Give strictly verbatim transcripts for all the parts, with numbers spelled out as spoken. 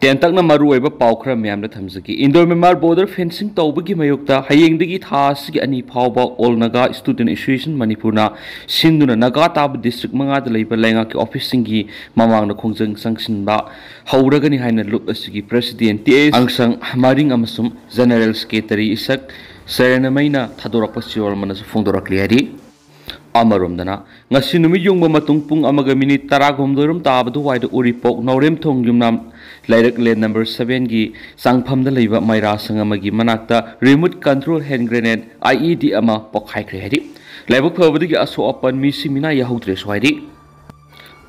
ꯇꯦꯟꯇꯛꯅ ꯃꯔꯨꯑꯣꯏꯕ ꯄꯥꯎ ꯈꯔ ꯃꯌꯥꯝꯗ ꯊꯝꯖꯒꯦ꯫ ꯏꯟꯗꯣ ꯃ꯭ꯌꯥꯟꯃꯥꯔ ꯕꯣꯔꯗꯔ ꯐꯦꯟꯁꯤꯡ ꯇꯧꯕꯒꯤ ꯃꯥꯌꯣꯛꯇ ꯍꯌꯦꯡꯗꯒꯤ ꯊꯥ ꯑꯁꯤꯒꯤ ꯑꯅꯤ ꯐꯥꯎꯕ All Naga Student Association ꯃꯅꯤꯄꯨꯔꯅ ꯁꯤꯟꯗꯨꯅ ꯅꯥꯒꯥ ꯇꯥꯕ ꯗꯤꯁꯇ꯭ꯔꯤꯛ ꯃꯉꯥꯗ ꯂꯩꯕ ꯂꯩꯉꯥꯛꯀꯤ ꯑꯣꯐꯤꯁꯁꯤꯡꯒꯤ ꯃꯃꯥꯡꯗ ꯈꯣꯡꯖꯪ ꯆꯪꯁꯤꯟꯕ ꯍꯧꯔꯒꯅꯤ ꯍꯥꯏꯅ ꯂꯨꯞ ꯑꯁꯤꯒꯤ ꯄ꯭ꯔꯦꯁꯤꯗꯦꯟ ꯇꯤ ꯑꯦꯁ ꯑꯪꯁꯪ ꯃꯔꯤꯡ ꯑꯃꯁꯨꯡ ꯖꯦꯅꯔꯦꯜ ꯁꯦꯀ꯭ꯔꯦꯇꯔꯤ ꯏꯁꯛ ꯁꯔꯦꯅꯃꯩꯅ ꯊꯥꯗꯣꯔꯛꯄ ꯆꯦꯔꯣꯜ ꯑꯃꯅꯁꯨ ꯐꯣꯡꯗꯣꯔꯛꯂꯤ ꯍꯥꯏꯔꯤ꯫ ꯑꯃꯔꯣꯝꯗꯅ, ꯉꯁꯤ ꯅꯨꯃꯤꯠ ꯌꯨꯡꯕ ꯃꯇꯨꯡ ꯄꯨꯡ ꯑꯃꯒ ꯃꯤꯅꯤꯠ ꯇꯔꯥꯍꯨꯝꯗꯣꯏ ꯔꯣꯝ ꯇꯥꯕ ꯑꯗꯨꯋꯥꯏꯗ ꯎꯔꯤꯄꯣꯛ ꯅꯥꯎꯔꯦꯝꯊꯣꯡ ꯌꯨꯝꯅꯥꯝ ꯂꯩꯔꯛ ꯂꯦꯟ ꯅꯝꯕꯔ ꯁꯕꯦꯟꯒꯤ ꯆꯪꯐꯝꯗ ꯂꯩꯕ ꯃꯩꯔꯥ ꯁꯪ ꯑꯃꯒꯤ ꯃꯅꯥꯛꯇ ꯔꯤꯃꯣꯠ ꯀꯟꯇ꯭ꯔꯣꯜ ꯍꯦꯟ ꯒ꯭ꯔꯦꯅꯦꯗ, ꯑꯥꯏ ꯏ ꯗꯤ, ꯑꯃ ꯄꯣꯈꯥꯏꯈ꯭ꯔꯦ ꯍꯥꯏꯔꯤ꯫ ꯂꯥꯏꯕꯛ ꯐꯕꯗꯒꯤ ꯑꯁꯣꯛ ꯑꯄꯟ ꯃꯤꯁꯤ ꯃꯤꯅꯥ ꯌꯥꯎꯍꯧꯗ꯭ꯔꯦꯁꯨ ꯍꯥꯏꯔꯤ꯫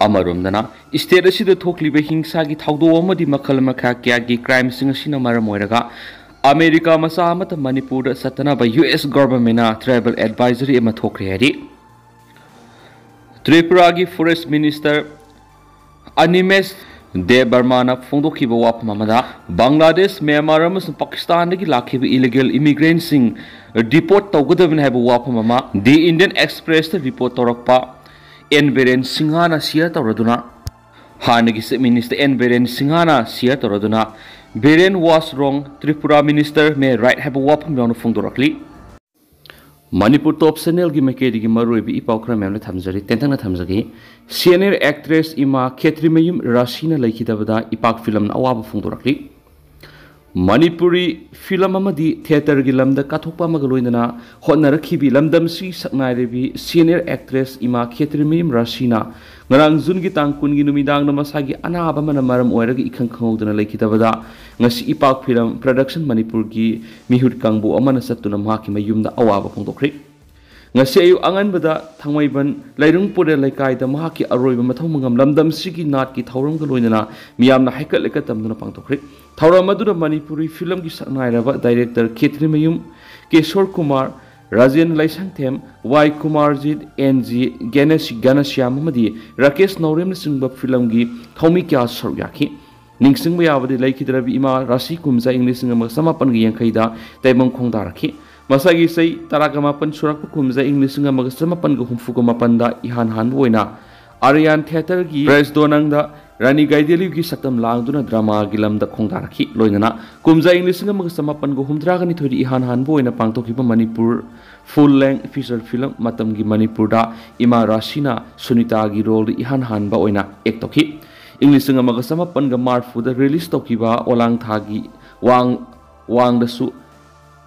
ꯑꯃꯔꯣꯝꯗꯅ, ꯁ꯭ꯇꯦꯠ ꯑꯁꯤꯗ ꯊꯣꯛꯂꯤꯕ ꯍꯤꯡꯁꯥꯒꯤ ꯊꯧꯗꯣꯛ ꯑꯃꯗꯤ ꯃꯈꯜ ꯃꯈꯥ ꯀꯌꯥꯒꯤ ꯀ꯭ꯔꯥꯏꯝꯁꯤꯡ ꯑꯁꯤꯅ ꯃꯔꯝ ꯑꯣꯏꯔꯒ ꯑꯃꯦꯔꯤꯀꯥ ꯃꯆꯥ ꯑꯃꯠꯇ ꯃꯅꯤꯄꯨꯔꯗ ꯆꯠꯇꯅꯕ ꯌꯨ ꯑꯦꯁ ꯒꯣꯚꯔꯟꯃꯦꯟꯠꯅ ꯇ꯭ꯔꯥꯏꯕꯦꯜ ꯑꯦꯗꯚꯥꯏꯖꯔꯤ ꯑꯃ ꯊꯣꯛꯈ꯭ꯔꯦ ꯍꯥꯏꯔꯤ꯫ ꯇ꯭ꯔꯤꯄꯨꯔꯥꯒꯤ ꯐꯣꯔꯦꯁꯠ ꯃꯤꯅꯤꯁꯇꯔ ꯑꯅꯤꯃꯦꯁ ꯗꯦꯕꯕꯔꯃꯥꯅ ꯐꯣꯡꯗꯣꯛꯈꯤꯕ ꯋꯥꯐꯝ ꯑꯃꯗ, ꯕꯪꯒ꯭ꯂꯥꯗꯦꯁ, ꯃ꯭ꯌꯥꯟꯃꯥꯔ ꯑꯃꯁꯨꯡ ꯄꯥꯀꯤꯁꯇꯥꯟꯗꯒꯤ ꯂꯥꯛꯈꯤꯕ ꯏꯂꯤꯒꯦꯜ ꯏꯃꯤꯒ꯭ꯔꯦꯟꯠꯁꯤꯡ ꯗꯤꯄꯣꯔꯠ ꯇꯧꯒꯗꯕꯅꯤ ꯍꯥꯏꯕ ꯋꯥꯐꯝ ꯑꯃ ꯗꯤ ꯏꯟꯗꯤꯌꯟ ꯑꯦꯛꯁꯄ꯭ꯔꯦꯁꯇ ꯔꯤꯄꯣꯔꯠ ꯇꯧꯔꯛꯄ ꯑꯦꯟ ꯕꯤꯔꯦꯟ ꯁꯤꯡꯍꯅ ꯁꯤꯌꯔ ꯇꯧꯔꯗꯨꯅ, ꯍꯥꯟꯅꯒꯤ ꯆꯤꯐ ꯃꯤꯅꯤꯁꯇꯔ ꯑꯦꯟ ꯕꯤꯔꯦꯟ ꯁꯤꯡꯍꯅ ꯁꯤꯌꯔ ꯇꯧꯔꯗꯨꯅ, "Biren was wrong, Tripura minister may right" ꯍꯥꯏꯕ ꯋꯥꯐꯝ ꯌꯥꯎꯅ ꯐꯣꯡꯗꯣꯔꯛꯂꯤ꯫ ꯃꯅꯤꯄꯨꯔ ꯇꯣꯞ ꯆꯦꯅꯦꯜꯒꯤ ꯃꯥꯏꯀꯩꯗꯒꯤ ꯃꯔꯨꯑꯣꯏꯕ ꯏ ꯄꯥꯎ ꯈꯔ ꯃꯌꯥꯝꯅ ꯊꯝꯖꯔꯤ, ꯇꯦꯟꯇꯛꯅ ꯊꯝꯖꯒꯦ꯫ ꯁꯤꯅꯤꯌꯔ ꯑꯦꯛꯇ꯭ꯔꯦꯁ ꯏꯃꯥ ꯈꯦꯇ꯭ꯔꯤꯃꯌꯨꯝ ꯔꯥꯁꯤꯅ ꯂꯩꯈꯤꯗꯕꯗ ꯏꯄꯥꯛ ꯐꯤꯂꯝꯅ ꯑꯋꯥꯕ ꯐꯣꯡꯗꯣꯔꯛꯂꯤ꯫ ꯃꯅꯤꯄꯨꯔꯤ ꯐꯤꯂꯝ ꯑꯃꯗꯤ ꯊꯤꯌꯦꯇꯔꯒꯤ ꯂꯝꯗ ꯀꯠꯊꯣꯛꯄ ꯑꯃꯒ ꯂꯣꯏꯅꯅ ꯍꯣꯠꯅꯔꯛꯈꯤꯕꯤ ꯂꯝꯗꯝꯁꯤ ꯁꯛꯅꯥꯏꯔꯕꯤ ꯁꯤꯅꯤꯌꯔ ꯑꯦꯛꯇ꯭ꯔꯦꯁ ꯏꯃꯥ ꯈꯦꯇ꯭ꯔꯤꯃꯌꯨꯝ ꯔꯥꯁꯤꯅ ꯉꯔꯥꯡ ꯖꯨꯟꯒꯤ ꯇꯥꯡ ꯀꯨꯟꯒꯤ ꯅꯨꯃꯤꯗꯥꯡꯗ ꯃꯁꯥꯒꯤ ꯑꯅꯥꯕ ꯑꯃꯅ ꯃꯔꯝ ꯑꯣꯏꯔꯒ ꯏꯈꯪ ꯈꯪꯍꯧꯗꯅ ꯂꯩꯈꯤꯗꯕꯗ ꯉꯁꯤ ꯏꯄꯥꯛ ꯐꯤꯂꯝ ꯄ꯭ꯔꯗꯛꯁꯟ ꯃꯅꯤꯄꯨꯔꯒꯤ ꯃꯤꯍꯨꯠ ꯀꯥꯡꯕꯨ ꯑꯃꯅ ꯆꯠꯇꯨꯅ ꯃꯍꯥꯛꯀꯤ ꯃꯌꯨꯝꯗ ꯑꯋꯥꯕ ꯐꯣꯡꯗꯣꯛꯈ꯭ꯔꯦ꯫ ꯉꯁꯤ ꯑꯌꯨꯛ ꯑꯉꯟꯕꯗ ꯊꯥꯡꯃꯩꯕꯟ ꯂꯩꯔꯨꯡ ꯄꯨꯔꯦꯜ ꯂꯩꯀꯥꯏꯗ ꯃꯍꯥꯛꯀꯤ ꯑꯔꯣꯏꯕ ꯃꯊꯧ ꯃꯉꯝ ꯂꯝꯗꯝꯁꯤꯒꯤ ꯅꯥꯠꯀꯤ ꯊꯧꯔꯝꯒ ꯂꯣꯏꯅꯅ ꯃꯤꯌꯥꯝꯅ ꯍꯩꯀꯠ ꯂꯩꯀꯠ ꯇꯝꯗꯨꯅ ꯄꯥꯡꯊꯣꯛꯈ꯭ꯔꯦ꯫ ꯊꯧꯔꯝ ꯑꯗꯨꯗ ꯃꯅꯤꯄꯨꯔꯤ ꯐꯤꯂꯝꯒꯤ ꯁꯛꯅꯥꯏꯔꯕ director Khetrimayum Kesor Kumar, Rajen Leishangthem, Y Kumarjit, N G ꯒꯦꯅꯦꯁ-, ꯒꯅꯁ꯭ꯌꯥꯝ ꯑꯃꯗꯤ ꯔꯥꯀꯦꯁ ꯅꯧꯔꯦꯝꯅꯆꯤꯡꯕ ꯐꯤꯂꯝꯒꯤ ꯊꯧꯃꯤ ꯀꯌꯥ ꯁꯔꯨꯛ ꯌꯥꯈꯤ꯫ ꯅꯤꯡꯁꯤꯡꯕ ꯌꯥꯕꯗꯤ ꯂꯩꯈꯤꯗ꯭ꯔꯕꯤ ꯏꯃꯥ ꯔꯥꯁꯤ ꯀꯨꯝꯖꯥ ꯏꯪ ꯂꯤꯁꯤꯡ ꯑꯃꯒ ꯆꯃꯥꯄꯟꯒ ꯌꯥꯡꯈꯩꯗ ꯇꯥꯏꯕꯪ ꯈꯣꯡꯗꯥꯔꯛꯈꯤ꯫ ꯃꯁꯥꯒꯤ ꯆꯍꯤ ꯇꯔꯥꯒ ꯃꯥꯄꯟ ꯁꯨꯔꯛꯄ ꯀꯨꯝꯖꯥ ꯏꯪ ꯂꯤꯁꯤꯡ ꯑꯃꯒ ꯆꯃꯥꯄꯟꯒ ꯍꯨꯝꯐꯨꯒ ꯃꯥꯄꯟꯗ ꯏꯍꯥꯟ ꯍꯥꯟꯕ ꯑꯣꯏꯅ ꯑꯔꯌꯥꯟ ꯊꯤꯌꯦꯇꯔꯒꯤ ꯄ꯭ꯔꯦꯁ ꯗꯣꯅꯪꯗ ꯔꯥꯅꯤ ꯒꯥꯏꯗꯦꯂꯤꯌꯨꯒꯤ ꯁꯛꯇꯝ ꯂꯥꯡꯗꯨꯅ ꯗ꯭ꯔꯃꯥꯒꯤ ꯂꯝꯗ ꯈꯣꯡꯗꯥꯔꯛꯈꯤ꯫ ꯂꯣꯏꯅꯅ ꯀꯨꯝꯖꯥ ꯏꯪ ꯂꯤꯁꯤꯡ ꯑꯃꯒ ꯆꯃꯥꯄꯟꯒ ꯍꯨꯝꯗ꯭ꯔꯥꯒ ꯅꯤꯊꯣꯏꯗ ꯏꯍꯥꯟ ꯍꯥꯟꯕ ꯑꯣꯏꯅ ꯄꯥꯡꯊꯣꯛꯈꯤꯕ Manipur full length feature film ꯃꯇꯝꯒꯤ ꯃꯅꯤꯄꯨꯔꯗ ꯏꯃꯥ ꯔꯥꯁꯤꯅ ꯁꯨꯅꯤꯇꯥꯒꯤ ꯔꯣꯜꯗ ꯏꯍꯥꯟ ꯍꯥꯟꯕ ꯑꯣꯏꯅ ꯑꯦꯛ ꯇꯧꯈꯤ꯫ ꯏꯪ ꯂꯤꯁꯤꯡ ꯑꯃꯒ ꯆꯃꯥꯄꯟꯒ ꯃꯔꯐꯨꯗ ꯔꯤꯂꯤꯁ ꯇꯧꯈꯤꯕ ꯑꯣꯂꯥꯡꯊꯥꯒꯤ ꯋꯥꯡ ꯋꯥꯡꯗꯁꯨ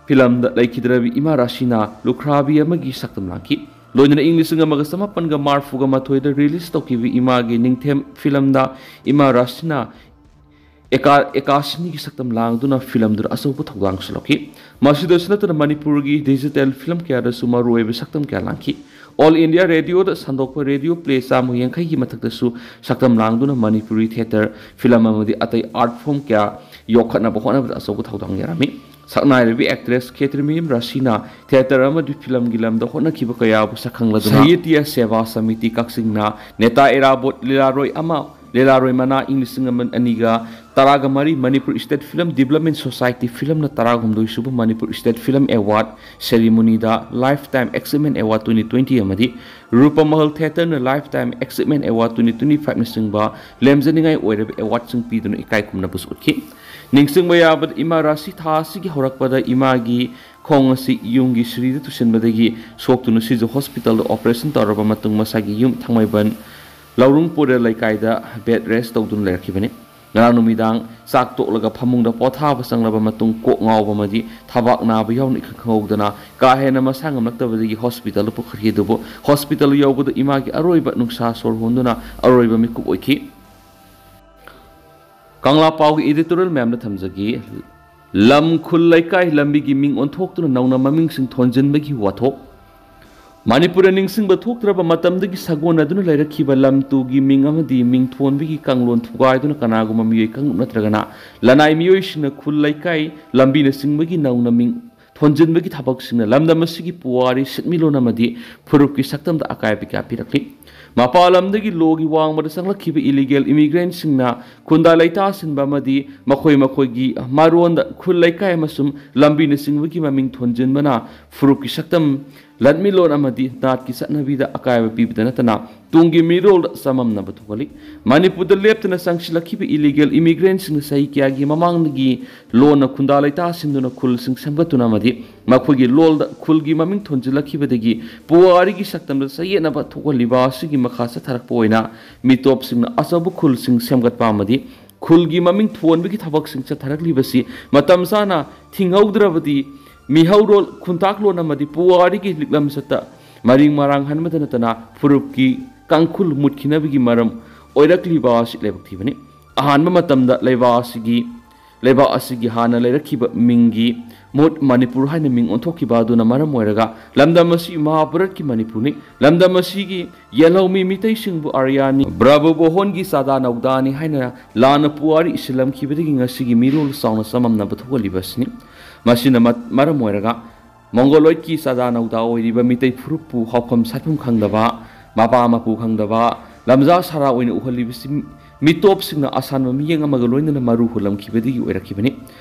ꯐꯤꯂꯝꯗ ꯂꯩꯈꯤꯗ꯭ꯔꯕꯤ ꯏꯃꯥ ꯔꯥꯁꯤꯅ ꯂꯨꯈ꯭ꯔꯥꯕꯤ ꯑꯃꯒꯤ ꯁꯛꯇꯝ ꯂꯥꯡꯈꯤ꯫ ꯂꯣꯏꯅꯅ ꯏꯪ ꯂꯤꯁꯤꯡ ꯑꯃꯒ ꯆꯃꯥꯄꯟꯒ ꯃꯔꯐꯨꯒ ꯃꯥꯊꯣꯏꯗ ꯔꯤꯂꯤꯁ ꯇꯧꯈꯤꯕ ꯏꯃꯥꯒꯤ ꯅꯤꯡꯊꯦꯝ ꯐꯤꯂꯝꯗ ꯏꯃꯥ ꯔꯥꯁꯤꯅ ꯑꯦꯀꯥ ꯑꯦꯀꯥꯁꯤꯅꯤꯒꯤ ꯁꯛꯇꯝ ꯂꯥꯡꯗꯨꯅ ꯐꯤꯂꯝꯗꯨꯗ ꯑꯆꯧꯕ ꯊꯧꯗꯥꯡꯁꯨ ꯂꯧꯈꯤ꯫ ꯃꯁꯤꯗꯁꯨ ꯅꯠꯇꯅ ꯃꯅꯤꯄꯨꯔꯒꯤ ꯗꯤꯖꯤꯇꯦꯜ ꯐꯤꯂꯝ ꯀꯌꯥꯗꯁꯨ ꯃꯔꯨꯑꯣꯏꯕ ꯁꯛꯇꯝ ꯀꯌꯥ ꯂꯥꯡꯈꯤ꯫ ꯑꯣꯜ ꯏꯟꯗꯤꯌꯥ ꯔꯦꯗꯤꯑꯣꯗ ꯁꯟꯗꯣꯛꯄ ꯔꯦꯗꯤꯑꯣ ꯄ꯭ꯂꯦ ꯆꯥꯝꯃ ꯌꯥꯡꯈꯩꯒꯤ ꯃꯊꯛꯇꯁꯨ ꯁꯛꯇꯝ ꯂꯥꯡꯗꯨꯅ ꯃꯅꯤꯄꯨꯔꯤ ꯊꯤꯌꯦꯇꯔ, ꯐꯤꯂꯝ ꯑꯃꯗꯤ ꯑꯇꯩ ꯑꯥꯔꯠ ꯐꯣꯝ ꯀꯌꯥ ꯌꯣꯛꯈꯠꯅꯕ ꯍꯣꯠꯅꯕꯗ ꯑꯆꯧꯕ ꯊꯧꯗꯥꯡ ꯌꯥꯔꯝꯃꯤ꯫ ꯁꯛꯅꯥꯏꯔꯕꯤ ꯑꯦꯛꯇ꯭ꯔꯦꯁ ꯈꯦꯇ꯭ꯔꯤꯃꯌꯨꯝ ꯔꯥꯁꯤꯅ ꯊꯤꯌꯦꯇꯔ ꯑꯃꯗꯤ ꯐꯤꯂꯝꯒꯤ ꯂꯝꯗ ꯍꯣꯠꯅꯈꯤꯕ ꯀꯌꯥꯕꯨ ꯁꯛꯈꯪꯂꯗꯨꯅ ꯁꯥꯍꯤꯇ꯭ꯌ ꯁꯦꯕꯥ ꯁꯃꯤꯇꯤ ꯀꯛꯆꯤꯡꯅ ꯅꯦꯇꯥ ꯏꯔꯥꯕꯣꯠ ꯂꯤꯂꯥꯔꯣꯏ ꯑꯃ ꯂꯤꯂꯥꯔꯣꯏ ꯃꯅꯥ ꯏꯪ ꯂꯤꯁꯤꯡ ꯑꯅꯤꯒ ꯇꯔꯥꯒ ꯃꯔꯤ Manipur state film development society ꯐꯤꯂꯝꯅ ꯇꯔꯥꯍꯨꯝꯗꯣꯏ ꯁꯨꯕ ꯃꯅꯤꯄꯨꯔ ꯁ꯭ꯇꯦꯠ ꯐꯤꯂꯝ ꯑꯦꯋꯥꯔꯗ ꯁꯦꯔꯤꯃꯣꯅꯤꯗ lifetime achievement award twenty twenty ꯑꯃꯗꯤ ꯔꯨꯄꯃꯍꯜ ꯊꯤꯌꯦꯇꯔꯅ lifetime achievement award twenty twenty ꯐꯥꯏꯚꯅꯆꯤꯡꯕ ꯂꯦꯝꯖꯅꯤꯡꯉꯥꯏ ꯑꯣꯏꯔꯕ ꯑꯦꯋꯥꯔꯗꯁꯤꯡ ꯄꯤꯗꯨꯅ ꯏꯀꯥꯏ ꯈꯨꯝꯅꯕꯁꯨ ꯎꯠꯈꯤ꯫ ꯅꯤꯡꯁꯤꯡꯕ ꯌꯥꯕꯗ ꯏꯃꯥ ꯔꯥꯁꯤ ꯊꯥ ꯑꯁꯤꯒꯤ ꯍꯧꯔꯛꯄꯗ ꯏꯃꯥꯒꯤ ꯈꯣꯡ ꯑꯁꯤ ꯌꯨꯝꯒꯤ ꯁꯤꯔꯤꯗ ꯇꯨꯁꯤꯟꯕꯗꯒꯤ ꯁꯣꯛꯇꯨꯅ ꯁꯤꯖ ꯍꯣꯁꯄꯤꯇꯥꯜꯗ ꯑꯣꯄꯔꯦꯁꯟ ꯇꯧꯔꯕ ꯃꯇꯨꯡ ꯃꯁꯥꯒꯤ ꯌꯨꯝ ꯊꯥꯡꯃꯩꯕꯟ ꯂꯧꯔꯨꯡꯄꯨꯔꯦ ꯂꯩꯀꯥꯏꯗ ꯕꯦꯗ ꯔꯦꯁ ꯇꯧꯗꯨꯅ ꯂꯩꯔꯛꯈꯤꯕꯅꯤ꯫ ꯉꯔꯥꯡ ꯅꯨꯃꯤꯗꯥꯡ ꯆꯥꯛ ꯇꯣꯛꯂꯒ ꯐꯃꯨꯡꯗ ꯄꯣꯊꯥꯕ ꯆꯪꯂꯕ ꯃꯇꯨꯡ ꯀꯣꯛ ꯉꯥꯎꯕ ꯑꯃꯗꯤ ꯊꯕꯥꯛ ꯅꯥꯕ ꯌꯥꯎꯅ ꯏꯈꯪ ꯈꯪꯍꯧꯗꯅ ꯀꯥ ꯍꯦꯟꯅ ꯃꯁꯥ ꯉꯝꯂꯛꯇꯕꯗꯒꯤ ꯍꯣꯁꯄꯤꯇꯥꯜꯗ ꯄꯨꯈꯠꯈꯤ꯫ ꯑꯗꯨꯕꯨ ꯍꯣꯁꯄꯤꯇꯥꯜ ꯌꯧꯕꯗ ꯏꯃꯥꯒꯤ ꯑꯔꯣꯏꯕ ꯅꯨꯡꯁꯥ ꯁꯣꯔ ꯍꯣꯟꯗꯨꯅ ꯑꯔꯣꯏꯕ ꯃꯤꯀꯨꯞ ꯑꯣꯏꯈꯤ꯫ ꯀꯪꯂꯥ ꯄꯥꯎꯒꯤ ꯏꯗꯤꯇꯣꯔꯤꯌꯦꯜ ꯃꯌꯥꯝꯗ ꯊꯝꯖꯒꯦ꯫ ꯂꯝ ꯈꯨꯜ ꯂꯩꯀꯥꯏ ꯂꯝꯕꯤꯒꯤ ꯃꯤꯡ ꯑꯣꯟꯊꯣꯛꯇꯨꯅ ꯅꯧꯅ ꯃꯃꯤꯡꯁꯤꯡ ꯊꯣꯟꯖꯤꯟꯕꯒꯤ ꯋꯥꯊꯣꯛ꯫ ꯃꯅꯤꯄꯨꯔꯗ ꯅꯤꯡꯁꯤꯡꯕ ꯊꯣꯛꯇ꯭ꯔꯕ ꯃꯇꯝꯗꯒꯤ ꯁꯥꯒꯣꯟꯅꯗꯨꯅ ꯂꯩꯔꯛꯈꯤꯕ ꯂꯝ ꯇꯨꯒꯤ ꯃꯤꯡ ꯑꯃꯗꯤ ꯃꯤꯡ ꯊꯣꯟꯕꯒꯤ ꯀꯥꯡꯂꯣꯟ ꯊꯨꯒꯥꯏꯗꯨꯅ ꯀꯅꯥꯒꯨꯝꯕ ꯃꯤꯑꯣꯏ ꯀꯥꯡꯂꯨꯞ ꯅꯠꯇ꯭ꯔꯒꯅ ꯂꯅꯥꯏ ꯃꯤꯑꯣꯏꯁꯤꯡꯅ ꯈꯨꯜ ꯂꯩꯀꯥꯏ ꯂꯝꯕꯤꯅꯆꯤꯡꯕꯒꯤ ꯅꯧꯅ ꯃꯤꯡ ꯊꯣꯟꯖꯤꯟꯕꯒꯤ ꯊꯕꯛꯁꯤꯡꯅ ꯂꯝꯗꯝ ꯑꯁꯤꯒꯤ ꯄꯨꯋꯥꯔꯤ ꯁꯦꯟꯃꯤꯠꯂꯣꯟ ꯑꯃꯗꯤ ꯐꯨꯔꯨꯞꯀꯤ ꯁꯛꯇꯝꯗ ꯑꯀꯥꯏꯕ ꯀꯌꯥ ꯄꯤꯔꯛꯂꯤ꯫ ꯃꯄꯥꯟ ꯂꯝꯗꯒꯤ ꯂꯣꯒꯤ ꯋꯥꯡꯃꯗ ꯆꯪꯂꯛꯈꯤꯕ ꯏꯂꯤꯒꯦꯜ ꯏꯃꯤꯒ꯭ꯔꯦꯟꯁꯤꯡꯅ ꯈꯨꯟꯗꯥ ꯂꯩꯇꯥꯁꯤꯟꯕ ꯑꯃꯗꯤ ꯃꯈꯣꯏ ꯃꯈꯣꯏꯒꯤ ꯃꯔꯣꯟꯗ ꯈꯨꯜ, ꯂꯩꯀꯥꯏ ꯑꯃꯁꯨꯡ ꯂꯝꯕꯤꯅꯆꯤꯡꯕꯒꯤ ꯃꯃꯤꯡ ꯊꯣꯟꯖꯤꯟꯕꯅ ꯐꯨꯔꯨꯞꯀꯤ ꯁꯛꯇꯝ, ꯂꯟꯃꯤꯂꯣꯟ ꯑꯃꯗꯤ ꯅꯥꯠꯀꯤ ꯆꯠꯅꯕꯤꯗ ꯑꯀꯥꯏꯕ ꯄꯤꯕꯗ ꯅꯠꯇꯅ ꯇꯨꯡꯒꯤ ꯃꯤꯔꯣꯜꯗ ꯆꯃꯝꯅꯕ ꯊꯣꯛꯍꯜꯂꯤ꯫ ꯃꯅꯤꯄꯨꯔꯗ ꯂꯦꯞꯇꯅ ꯆꯪꯁꯤꯜꯂꯛꯈꯤꯕ ꯏꯂꯤꯒꯦꯜ ꯏꯃꯤꯒ꯭ꯔꯦꯟꯁꯤꯡꯅ ꯆꯍꯤ ꯀꯌꯥꯒꯤ ꯃꯃꯥꯡꯗꯒꯤ ꯂꯣꯟꯅ ꯈꯨꯟꯗꯥ ꯂꯩꯇꯥꯁꯤꯟꯗꯨꯅ ꯈꯨꯜꯁꯤꯡ ꯁꯦꯝꯒꯠꯇꯨꯅ ꯑꯃꯗꯤ ꯃꯈꯣꯏꯒꯤ ꯂꯣꯜꯗ ꯈꯨꯜꯒꯤ ꯃꯃꯤꯡ ꯊꯣꯟꯖꯤꯜꯂꯛꯈꯤꯕꯗꯒꯤ ꯄꯨꯋꯥꯔꯤꯒꯤ ꯁꯛꯇꯝꯗ ꯆꯌꯦꯠꯅꯕ ꯊꯣꯛꯍꯜꯂꯤꯕ ꯑꯁꯤꯒꯤ ꯃꯈꯥ ꯆꯠꯊꯔꯛꯄ ꯑꯣꯏꯅ ꯃꯤꯇꯣꯞꯁꯤꯡꯅ ꯑꯆꯧꯕ ꯈꯨꯜꯁꯤꯡ ꯁꯦꯝꯒꯠꯄ ꯑꯃꯗꯤ ꯈꯨꯜꯒꯤ ꯃꯃꯤꯡ ꯊꯣꯟꯕꯒꯤ ꯊꯕꯛꯁꯤꯡ ꯆꯠꯊꯔꯛꯂꯤꯕꯁꯤ ꯃꯇꯝ ꯆꯥꯅ ꯊꯤꯡꯍꯧꯗ꯭ꯔꯕꯗꯤ ꯃꯤꯍꯧꯔꯣꯜ, ꯈꯨꯟꯇꯥꯛꯂꯣꯟ ꯑꯃꯗꯤ ꯄꯨꯋꯥꯔꯤꯒꯤ ꯂꯤꯛꯂꯝꯆꯠꯇ ꯃꯔꯤꯡ ꯃꯔꯥꯡ ꯍꯟꯕꯗ ꯅꯠꯇꯅ ꯐꯨꯔꯨꯞꯀꯤ ꯀꯥꯡꯈꯨꯜ ꯃꯨꯠꯈꯤꯅꯕꯒꯤ ꯃꯔꯝ ꯑꯣꯏꯔꯛꯂꯤꯕ ꯑꯁꯤ ꯂꯥꯏꯕꯛ ꯊꯤꯕꯅꯤ꯫ ꯑꯍꯥꯟꯕ ꯃꯇꯝꯗ ꯂꯩꯕꯥꯛ ꯑꯁꯤꯒꯤ ꯂꯩꯕꯥꯛ ꯑꯁꯤꯒꯤ ꯍꯥꯟꯅ ꯂꯩꯔꯛꯈꯤꯕ ꯃꯤꯡꯒꯤ ꯃꯍꯨꯠ ꯃꯅꯤꯄꯨꯔ ꯍꯥꯏꯅ ꯃꯤꯡ ꯑꯣꯟꯊꯣꯛꯈꯤꯕ ꯑꯗꯨꯅ ꯃꯔꯝ ꯑꯣꯏꯔꯒ ꯂꯝꯗꯝ ꯑꯁꯤ ꯃꯍꯥꯚꯥꯔꯠꯀꯤ ꯃꯅꯤꯄꯨꯔꯅꯤ꯫ ꯂꯝꯗꯝ ꯑꯁꯤꯒꯤ ꯌꯦꯜꯍꯧꯃꯤ ꯃꯤꯇꯩꯁꯤꯡꯕꯨ ꯑꯥꯔꯌꯥꯅꯤ, ꯕ꯭ꯔꯕꯕꯣꯍꯣꯟꯒꯤ ꯆꯥꯗꯥ ꯅꯧꯗꯥꯅꯤ ꯍꯥꯏꯅ ꯂꯥꯟꯅ ꯄꯨꯋꯥꯔꯤ ꯏꯁꯤꯜꯂꯝꯈꯤꯕꯗꯒꯤ ꯉꯁꯤꯒꯤ ꯃꯤꯔꯣꯜ ꯆꯥꯎꯅ ꯆꯃꯝꯅꯕ ꯊꯣꯛꯍꯜꯂꯤꯕ ꯑꯁꯤꯅꯤ꯫ ꯃꯁꯤꯅ ꯃ-, ꯃꯔꯝ ꯑꯣꯏꯔꯒ ꯃꯣꯡꯒꯣꯂꯣꯏꯗꯀꯤ ꯆꯥꯗꯥ ꯅꯧꯗꯥ ꯑꯣꯏꯔꯤꯕ ꯃꯤꯇꯩ ꯐꯨꯔꯨꯞꯄꯨ ꯍꯧꯐꯝ ꯁꯥꯠꯐꯝ ꯈꯪꯗꯕ, ꯃꯄꯥ ꯃꯄꯨ ꯈꯪꯗꯕ, ꯂꯝꯖꯥ ꯁꯥꯔꯥ ꯑꯣꯏꯅ ꯎꯍꯜꯂꯤꯕꯁꯤ ꯃꯤꯇꯣꯞꯁꯤꯡꯅ ꯑꯁꯥꯟꯕ ꯃꯤꯠꯌꯦꯡ ꯑꯃꯒ ꯂꯣꯏꯅꯅ ꯃꯔꯨ ꯍꯨꯜꯂꯝꯈꯤꯕꯗꯒꯤ ꯑꯣꯏꯔꯛꯈꯤꯕꯅꯤ꯫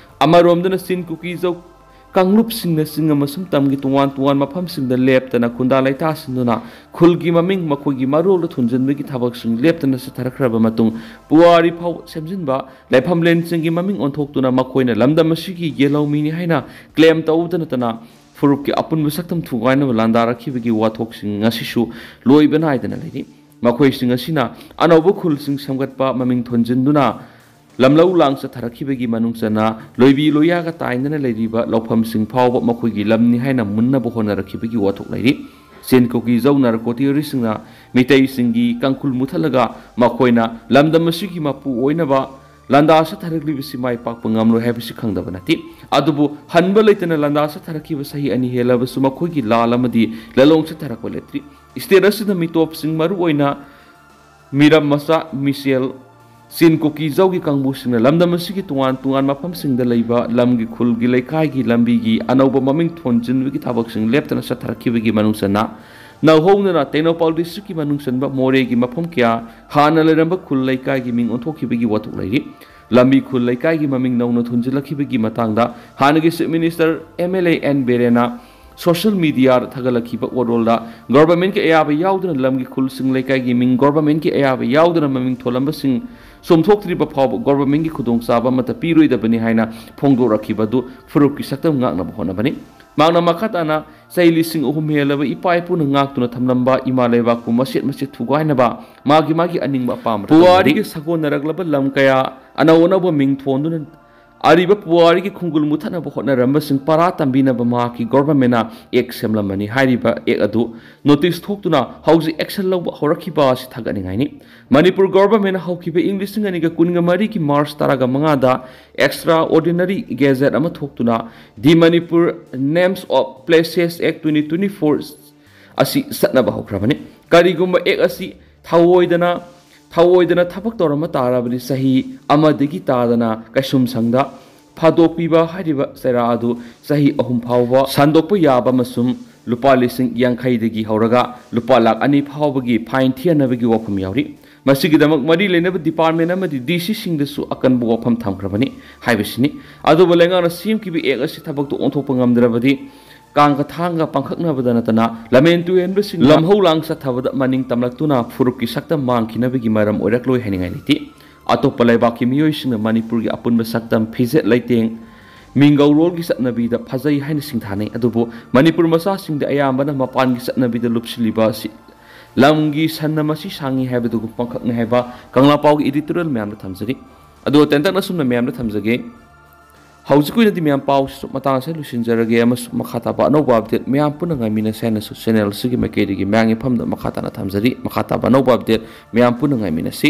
ꯑꯃꯔꯣꯝꯗꯅ ꯆꯤꯟ ꯀꯨꯀꯤ ꯖꯧ ꯀꯥꯡꯂꯨꯞꯁꯤꯡꯅ ꯆꯤꯡ ꯑꯃꯁꯨꯡ ꯇꯝꯒꯤ ꯇꯣꯉꯥꯟ ꯇꯣꯉꯥꯟ ꯃꯐꯝꯁꯤꯡꯗ ꯂꯦꯞꯇꯅ ꯈꯨꯟꯗꯥ ꯂꯩꯇꯥꯁꯤꯟꯗꯨꯅ ꯈꯨꯜꯒꯤ ꯃꯃꯤꯡ ꯃꯈꯣꯏꯒꯤ ꯃꯔꯣꯜꯗ ꯊꯣꯟꯖꯤꯟꯕꯒꯤ ꯊꯕꯛꯁꯤꯡ ꯂꯦꯞꯇꯅ ꯆꯠꯊꯔꯛꯈ꯭ꯔꯕ ꯃꯇꯨꯡ ꯄꯨꯋꯥꯔꯤ ꯐꯥꯎ ꯁꯦꯝꯖꯤꯟꯕ ꯂꯥꯏꯐꯝꯂꯦꯟꯁꯤꯡꯒꯤ ꯃꯃꯤꯡ ꯑꯣꯟꯊꯣꯛꯇꯨꯅ ꯃꯈꯣꯏꯅ ꯂꯝꯗꯝ ꯑꯁꯤꯒꯤ ꯌꯦꯜꯍꯧꯃꯤꯅꯤ ꯍꯥꯏꯅ ꯀ꯭ꯂꯦꯝ ꯇꯧꯕꯇ ꯅꯠꯇꯅ ꯐꯨꯔꯨꯞꯀꯤ ꯑꯄꯨꯟꯕ ꯁꯛꯇꯝ ꯊꯨꯒꯥꯏꯅꯕ ꯂꯥꯟꯗꯥꯔꯛꯈꯤꯕꯒꯤ ꯋꯥꯊꯣꯛꯁꯤꯡ ꯉꯁꯤꯁꯨ ꯂꯣꯏꯕ ꯅꯥꯏꯗꯅ ꯂꯩꯔꯤ꯫ ꯃꯈꯣꯏꯁꯤꯡ ꯑꯁꯤꯅ ꯑꯅꯧꯕ ꯈꯨꯜꯁꯤꯡ ꯁꯦꯝꯒꯠꯄ ꯃꯃꯤꯡ ꯊꯣꯟꯖꯤꯟꯗꯨꯅ ꯂꯝꯂꯧ ꯂꯥꯡ ꯆꯠꯊꯔꯛꯈꯤꯕꯒꯤ ꯃꯅꯨꯡ ꯆꯟꯅ ꯂꯣꯏꯕꯤ ꯂꯣꯏꯌꯥꯒ ꯇꯥꯏꯅꯅ ꯂꯩꯔꯤꯕ ꯂꯧꯐꯝꯁꯤꯡ ꯐꯥꯎꯕ ꯃꯈꯣꯏꯒꯤ ꯂꯝꯅꯤ ꯍꯥꯏꯅ ꯃꯨꯟꯅꯕ ꯍꯣꯠꯅꯔꯛꯈꯤꯕꯒꯤ ꯋꯥꯊꯣꯛ ꯂꯩꯔꯤ꯫ ꯆꯤꯟ ꯀꯨꯀꯤ ꯖꯧ ꯅꯥꯔꯀꯣ ꯇꯦꯔꯣꯔꯤꯁꯁꯤꯡꯅ ꯃꯤꯇꯩꯁꯤꯡꯒꯤ ꯀꯥꯡꯈꯨꯜ ꯃꯨꯊꯠꯂꯒ ꯃꯈꯣꯏꯅ ꯂꯝꯗꯝ ꯑꯁꯤꯒꯤ ꯃꯄꯨ ꯑꯣꯏꯅꯕ ꯂꯥꯟꯗꯥ ꯆꯠꯊꯔꯛꯂꯤꯕꯁꯤ ꯃꯥꯏ ꯄꯥꯛꯄ ꯉꯝꯂꯣꯏ ꯍꯥꯏꯕꯁꯤ ꯈꯪꯗꯕ ꯅꯠꯇꯦ꯫ ꯑꯗꯨꯕꯨ ꯍꯟꯕ ꯂꯩꯇꯅ ꯂꯥꯟꯗꯥ ꯆꯠꯊꯔꯛꯈꯤꯕ ꯆꯍꯤ ꯑꯅꯤ ꯍꯦꯜꯂꯕꯁꯨ ꯃꯈꯣꯏꯒꯤ ꯂꯥꯜ ꯑꯃꯗꯤ ꯂꯂꯣꯡ ꯆꯠꯊꯔꯛꯄ ꯂꯦꯞꯇ꯭ꯔꯤ꯫ ꯁ꯭ꯇꯦꯠ ꯑꯁꯤꯗ ꯃꯤꯇꯣꯞꯁꯤꯡ, ꯃꯔꯨꯑꯣꯏꯅ ꯃꯤꯔꯝ ꯃꯆꯥ, ꯃꯤꯁꯦꯜ, ꯆꯤꯟ ꯀꯨꯀꯤ ꯖꯧꯒꯤ ꯀꯥꯡꯕꯨꯁꯤꯡꯅ ꯂꯝꯗꯝ ꯑꯁꯤꯒꯤ ꯇꯣꯉꯥꯟ ꯇꯣꯉꯥꯟ ꯃꯐꯝꯁꯤꯡꯗ ꯂꯩꯕ ꯂꯝꯒꯤ, ꯈꯨꯜꯒꯤ, ꯂꯩꯀꯥꯏꯒꯤ, ꯂꯝꯕꯤꯒꯤ ꯑꯅꯧꯕ ꯃꯃꯤꯡ ꯊꯣꯟꯖꯤꯟꯕꯒꯤ ꯊꯕꯛꯁꯤꯡ ꯂꯦꯞꯇꯅ ꯆꯠꯊꯔꯛꯈꯤꯕꯒꯤ ꯃꯅꯨꯡ ꯆꯟꯅ ꯅꯧꯍꯧꯅꯅ ꯇꯦꯡꯅꯧꯄꯥꯜ ꯗꯤꯁꯇ꯭ꯔꯤꯛꯀꯤ ꯃꯅꯨꯡ ꯆꯟꯕ ꯃꯣꯔꯦꯒꯤ ꯃꯐꯝ ꯀꯌꯥ ꯍꯥꯟꯅ ꯂꯩꯔꯝꯕ ꯈꯨꯜ ꯂꯩꯀꯥꯏꯒꯤ ꯃꯤꯡ ꯑꯣꯟꯊꯣꯛꯈꯤꯕꯒꯤ ꯋꯥꯊꯣꯛ ꯂꯩꯔꯤ꯫ ꯂꯝꯕꯤ ꯈꯨꯜ ꯂꯩꯀꯥꯏꯒꯤ ꯃꯃꯤꯡ ꯅꯧꯅ ꯊꯣꯟꯖꯤꯜꯂꯛꯈꯤꯕꯒꯤ ꯃꯇꯥꯡꯗ ꯍꯥꯟꯅꯒꯤ chief minister M L A N ꯕꯤꯔꯦꯟꯅ ꯁꯣꯁꯤꯌꯦꯜ ꯃꯤꯗꯤꯌꯥꯗ ꯊꯥꯒꯠꯂꯛꯈꯤꯕ ꯋꯥꯔꯣꯜꯗ ꯒꯣꯚꯔꯟꯃꯦꯟꯠꯀꯤ ꯑꯌꯥꯕ ꯌꯥꯎꯗꯅ ꯂꯝꯒꯤ ꯈꯨꯜꯁꯤꯡ ꯂꯩꯀꯥꯏꯒꯤ ꯃꯤꯡ ꯒꯣꯚꯔꯟꯃꯦꯟꯠꯀꯤ ꯑꯌꯥꯕ ꯌꯥꯎꯗꯅ ꯃꯃꯤꯡ ꯊꯣꯜꯂꯝꯕꯁꯤꯡ ꯆꯨꯝꯊꯣꯛꯇ꯭ꯔꯤꯕ ꯐꯥꯎꯕ ꯒꯣꯚꯔꯟꯃꯦꯟꯠꯀꯤ ꯈꯨꯗꯣꯡꯆꯥꯕ ꯑꯃꯠꯇ ꯄꯤꯔꯣꯏꯗꯕꯅꯤ ꯍꯥꯏꯅ ꯐꯣꯡꯗꯣꯔꯛꯈꯤꯕ ꯑꯗꯨ ꯐꯨꯔꯨꯞꯀꯤ ꯁꯛꯇꯝ ꯉꯥꯛꯅꯕ ꯍꯣꯠꯅꯕꯅꯤ꯫ ꯃꯍꯥꯛꯅ ꯃꯈꯥ ꯇꯥꯅ ꯆꯍꯤ ꯂꯤꯁꯤꯡ ꯑꯍꯨꯝ ꯍꯦꯜꯂꯕ ꯏꯄꯥ ꯏꯄꯨꯅ ꯉꯥꯛꯇꯨꯅ ꯊꯝꯂꯝꯕ ꯏꯃꯥ ꯂꯩꯕꯥꯛꯄꯨ ꯃꯆꯦꯠ ꯃꯆꯦꯠ ꯊꯨꯒꯥꯏꯅꯕ ꯃꯥꯒꯤ ꯃꯥꯒꯤ ꯑꯅꯤꯡꯕ ꯑꯄꯥꯝꯕ ꯄꯨꯋꯥꯔꯤꯒꯤ ꯁꯥꯒꯣꯟꯅꯔꯛꯂꯕ ꯂꯝ ꯀꯌꯥ ꯑꯅꯧ ꯑꯅꯧꯕ ꯃꯤꯡ ꯊꯣꯟꯗꯨꯅ ꯑꯔꯤꯕ ꯄꯨꯋꯥꯔꯤꯒꯤ ꯈꯣꯡꯒꯨꯜ ꯃꯨꯊꯠꯅꯕ ꯍꯣꯠꯅꯔꯝꯕꯁꯤꯡ ꯄꯔꯥ ꯇꯝꯕꯤꯅꯕ ꯃꯍꯥꯛꯀꯤ ꯒꯣꯚꯔꯟꯃꯦꯟꯠꯅ ꯑꯦꯛ ꯁꯦꯝꯂꯝꯕꯅꯤ꯫ ꯍꯥꯏꯔꯤꯕ ꯑꯦꯛ ꯑꯗꯨ ꯅꯣꯇꯤꯁ ꯊꯣꯛꯇꯨꯅ ꯍꯧꯖꯤꯛ ꯑꯦꯛꯁꯟ ꯂꯧꯕ ꯍꯧꯔꯛꯈꯤꯕ ꯑꯁꯤ ꯊꯥꯒꯠꯅꯤꯡꯉꯥꯏꯅꯤ꯫ ꯃꯅꯤꯄꯨꯔ ꯒꯣꯚꯔꯟꯃꯦꯟꯠꯅ ꯍꯧꯈꯤꯕ ꯏꯪ ꯂꯤꯁꯤꯡ ꯑꯅꯤꯒ ꯀꯨꯟꯒ ꯃꯔꯤꯒꯤ ꯃꯥꯔꯆ ꯇꯔꯥꯒ ꯃꯉꯥꯗ extraordinary gazette ꯑꯃ ꯊꯣꯛꯇꯨꯅ The Manipur Names of Places Act twenty twenty-four ꯑꯁꯤ ꯆꯠꯅꯕ ꯍꯧꯈ꯭ꯔꯕꯅꯤ꯫ ꯀꯔꯤꯒꯨꯝꯕ ꯑꯦꯛ ꯑꯁꯤ ꯊꯑꯣꯏꯗꯅ ꯊꯑꯣꯏꯗꯅ ꯊꯕꯛ ꯇꯧꯔꯝꯕ ꯇꯥꯔꯕꯗꯤ ꯆꯍꯤ ꯑꯃꯗꯒꯤ ꯇꯥꯗꯅ ꯀꯩꯁꯨꯝꯁꯪꯗ ꯐꯥꯗꯣꯛꯄꯤꯕ ꯍꯥꯏꯔꯤꯕ ꯆꯩꯔꯥ ꯑꯗꯨ ꯆꯍꯤ ꯑꯍꯨꯝ ꯐꯥꯎꯕ ꯁꯟꯗꯣꯛꯄ ꯌꯥꯕ ꯑꯃꯁꯨꯡ ꯂꯨꯄꯥ ꯂꯤꯁꯤꯡ ꯌꯥꯡꯈꯩꯗꯒꯤ ꯍꯧꯔꯒ ꯂꯨꯄꯥ ꯂꯥꯈ ꯑꯅꯤ ꯐꯥꯎꯕꯒꯤ ꯐꯥꯏꯟ ꯊꯤꯍꯟꯅꯕꯒꯤ ꯋꯥꯐꯝ ꯌꯥꯎꯔꯤ꯫ ꯃꯁꯤꯒꯤꯗꯃꯛ ꯃꯔꯤ ꯂꯩꯅꯕ ꯗꯤꯄꯥꯔꯠꯃꯦꯟꯠ ꯑꯃꯗꯤ ꯗꯤ ꯁꯤꯁꯤꯡꯗꯁꯨ ꯑꯀꯟꯕ ꯋꯥꯐꯝ ꯊꯝꯈ꯭ꯔꯕꯅꯤ ꯍꯥꯏꯕꯁꯤꯅꯤ꯫ ꯑꯗꯨꯕꯨ ꯂꯩꯉꯥꯛꯅ ꯁꯦꯝꯈꯤꯕ ꯑꯦꯛ ꯑꯁꯤ ꯊꯕꯛꯇ ꯑꯣꯟꯊꯣꯛꯄ ꯉꯝꯗ꯭ꯔꯕꯗꯤ ꯀꯥꯡꯒ ꯊꯥꯡꯒ ꯄꯥꯡꯈꯛꯅꯕꯗ ꯅꯠꯇꯅ ꯂꯝꯍꯦꯟ ꯇꯨꯍꯦꯟꯕꯁꯤꯡ ꯂꯝꯍꯧ ꯂꯥꯡ ꯆꯠꯊꯕꯗ ꯃꯅꯤꯡ ꯇꯝꯂꯛꯇꯨꯅ ꯐꯨꯔꯨꯞꯀꯤ ꯁꯛꯇꯝ ꯃꯥꯡꯈꯤꯅꯕꯒꯤ ꯃꯔꯝ ꯑꯣꯏꯔꯛꯂꯣꯏ ꯍꯥꯏꯅꯤꯡꯉꯥꯏ ꯂꯩꯇꯦ꯫ ꯑꯇꯣꯞꯄ ꯂꯩꯕꯥꯛꯀꯤ ꯃꯤꯑꯣꯏꯁꯤꯡꯅ ꯃꯅꯤꯄꯨꯔꯒꯤ ꯑꯄꯨꯟꯕ ꯁꯛꯇꯝ, ꯐꯤꯖꯦꯠ ꯂꯩꯇꯦꯡ, ꯃꯤꯡꯒꯧꯔꯣꯜꯒꯤ ꯆꯠꯅꯕꯤꯗ ꯐꯖꯩ ꯍꯥꯏꯅ ꯁꯤꯡꯊꯥꯅꯩ꯫ ꯑꯗꯨꯕꯨ ꯃꯅꯤꯄꯨꯔ ꯃꯆꯥꯁꯤꯡꯗ ꯑꯌꯥꯝꯕꯅ ꯃꯄꯥꯟꯒꯤ ꯆꯠꯅꯕꯤꯗ ꯂꯨꯞꯁꯤꯜꯂꯤꯕ ꯑꯁꯤ ꯂꯝꯒꯤ ꯁꯟꯅ ꯃꯁꯤ ꯁꯥꯡꯉꯤ ꯍꯥꯏꯕꯗꯨꯒꯨꯝ ꯄꯥꯡꯈꯛꯅꯤ ꯍꯥꯏꯕ ꯀꯪꯂꯥ ꯄꯥꯎꯒꯤ editorial ꯃꯌꯥꯝꯗ ꯊꯝꯖꯔꯤ꯫ ꯑꯗꯨꯒ ꯇꯦꯟꯇꯛꯅ ꯁꯨꯝꯅ ꯃꯌꯥꯝꯗ ꯊꯝꯖꯒꯦ꯫ ꯍꯧꯖꯤꯛꯀꯤ ꯑꯣꯏꯅꯗꯤ ꯃꯌꯥꯝ ꯄꯥꯎꯁꯤꯁꯨ ꯃꯇꯥꯡ ꯑꯁꯤꯗ ꯂꯣꯏꯁꯤꯟꯖꯔꯒꯦ ꯑꯃꯁꯨꯡ ꯃꯈꯥ ꯇꯥꯕ ꯑꯅꯧꯕ update ꯃꯌꯥꯝ ꯄꯨꯟꯅ ꯉꯥꯏꯃꯤꯟꯅꯁꯦ ꯍꯥꯏꯅꯁꯨ channel ꯑꯁꯤꯒꯤ ꯃꯥꯏꯀꯩꯗꯒꯤ ꯃꯌꯥꯝꯒꯤ ꯃꯐꯝꯗ ꯃꯈꯥ ꯇꯥꯅ ꯊꯝꯖꯔꯤ꯫ ꯃꯈꯥ ꯇꯥꯕ ꯑꯅꯧꯕ update ꯃꯌꯥꯝ ꯄꯨꯟꯅ ꯉꯥꯏꯃꯤꯟꯅꯁꯤ꯫